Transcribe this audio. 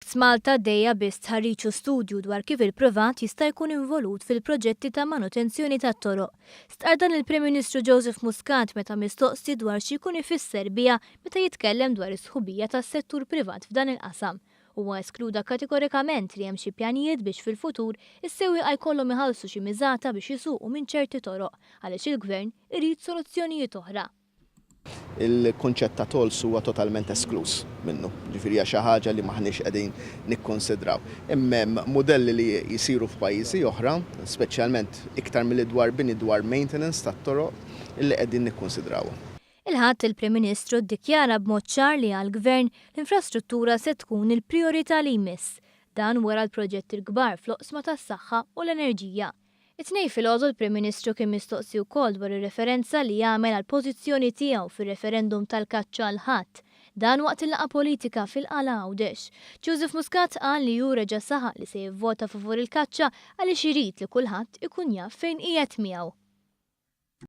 Projects Malta għaddejja bi stħarriġ u studju dwar kif il-privat jista' jkun involut fil-proġetti ta' manutenzjoni tat-toroq. Stqarr dan il-Prim Ministru Joseph Muscat meta mistoqsi dwar xi jkun ifisser biha meta jitkellem dwar is-sħubija tas-settur privat f'dan il-qasam. Huwa eskluda kategorikament li hemm xi pjanijiet biex fil-futur is-sewwieqa jkollhom iħallsu xi miżata biex isuqu minn ċerti toroq għaliex il-Gvern irid soluzzjonijiet oħra. Il-kunċett ta' tolls huwa totalment eskluż minnu. Ġifieri hija xi ħaġa li m'aħniex qegħdin nikkonsidraw. Imma hemm mudelli li jsiru f'pajjiżi oħra, speċjalment iktar milli dwar bini dwar maintenance tat-toroq illi qegħdin nikkonsidrawhom. Il-Ħadd il-Prim Ministru ddikjara b'mod ċar li għall-Gvern l-infrastruttura se tkun il-prijorità li jmiss. Dan wara l-proġetti l-kbar fl-oqsma tas-saħħa u l-enerġija. It-Tnejn filgħodu l-Prim Ministru kien mistoqsi wkoll dwar ir-referenza li għamel għall-pożizzjoni tiegħu fir-referendum tal-kaċċa l-Ħadd. Dan waqt il-laqgħa politika fil-Qala Għawdex. Joseph Muscat qal li hu reġa' saħaq li se jivvota favur il-kaċċa għaliex irid li kulħadd ikun jaf fejn qiegħed miegħu.